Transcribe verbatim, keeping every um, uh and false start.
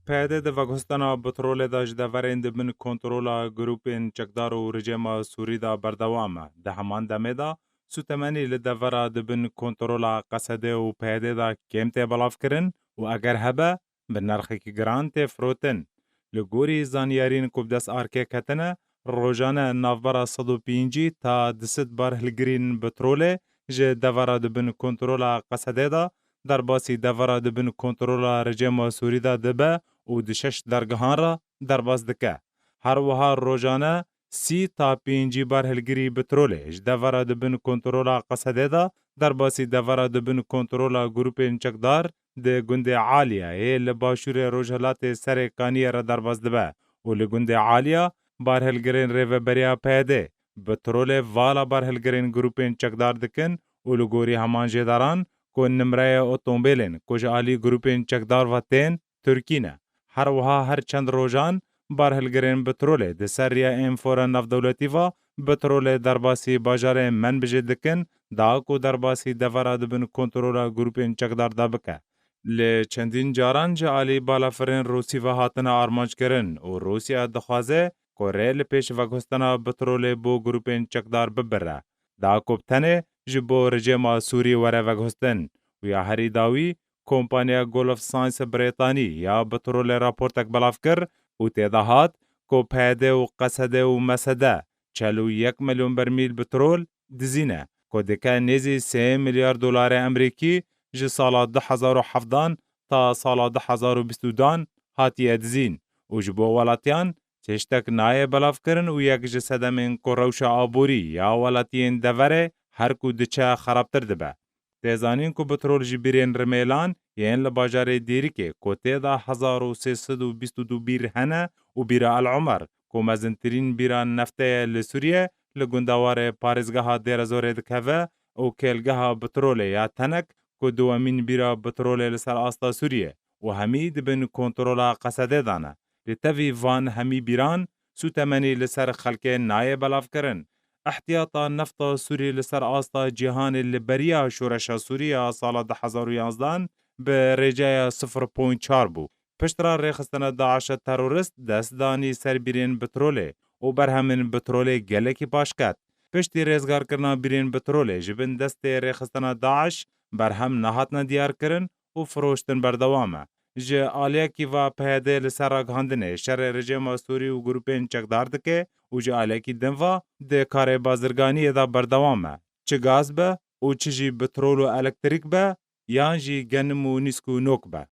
P Y D di veguhestana petrolê de ji deverên di bin kontrola grûpên çekdar û rejîma Sûrî de berdewam e. Di heman demê de sûtemenî li devera di bin kontrola Qesedê û P Y D de kêm tê belavkirin û eger hebe, bi nirxekî giran tê firotin. Li gorî zanyariyên ku bi dest arkê ketine, rojane navbera sed û pêncî ta du sed barhilgirîn petrolê ji devera di bin kontrola Qesedê de derbasî devera di bin kontrola rejîma Sûrî de dibe û di şeş dergehan re derbas dike. Her wiha rojane sî ta pêncî barhilgirî petrolê ji devera di bin kontrola Qesedê de derbasî devera di bin kontrola grûpên çekdar di gundê Aliyayê li başûrê rojhilatê Serê Kaniyê re derbas dibe û li gundê Aliya barhilgirên rêveberiya P Y D petrolê vala barhilgirên grûpên çekdar dikin û li gorî heman jêdaran ku nimreyê otomobîlên ku ji alî grûpên çekdar ve tên Tirkî ne. Her wiha her çend rojan barhilgirên petrolê di ser riya enfora navdewletî ve petrolê derbasî bajarê Menbijê dikin, da ku derbasî devera di bin kontrola grûpên çekdar de bike. Li çendîn caran ji alî balafirên Rûsî ve hatine armanckirin û Rûsya dixwaze ku rê li pêş veguhestina petrolê bo grûpên çekdar bibire, da ku bi tenê ji bo rejîma Sûrî were veguhestin. Û ya herî dawî, kompanya Gulf Science Brêtanî ya petrolê raportek belav kir û tê de hat ku P Y D û Qesede û Mesede çel û yek milyon bermîl petrol dizîne, ku dike nêzî sê milyar dolarê Amerîkî ji sala du hezar û hevdan ta sala du hezar û bîst û dan hatiye dizîn û ji bo welatiyan tiştek nayê belavkirin û yek ji sedemên ku rewşa aborî ya welatiyên deverê her ku diçe xerabtir dibe. Tê zanîn ku petrol ji bîrên rimêlan yên li bajarê Dêrikê ku tê de hezar û sê sed û bîst û du bîr hene û bîra El Omer ku mezintirîn bîra neftê ye li Sûriye, li gundewarê parêzgeha Dêrezorê dikeve û kêlgeha petrolê ya Tenek ku duwemîn bîra petrolê li ser asta Sûriye û hemî di bin kontrola Qesedê de ne. Li tevî van hemî bîran sûtemenî li ser xelkê nayê belavkirin. Ehtiyata nefta Sûrî li ser asta cîhanê li beriya şoreşa Sûrî ya sala du hezar û yanzdan bi rêceya sifir point çar bû. Piştre rêxistina DAIŞa terorist dest danî ser bîrên petrolê û berhemên petrolê gelekî paş ket. Piştî rêzgarkirina bîrên petrolê ji bin destê rêxistina DAIŞ berhem nehatine diyarkirin û firoştin berdewam e. Ji aliyekî ve P Y D li ser ragihandinê şerê rejîma Sûrî û grûpên çekdar dike û ji aliyekî din ve di karê bazirganiyê de berdewam e. Çi gaz be û çi jî petrol û elektrîk be, yan jî genim û nîsk û nok be.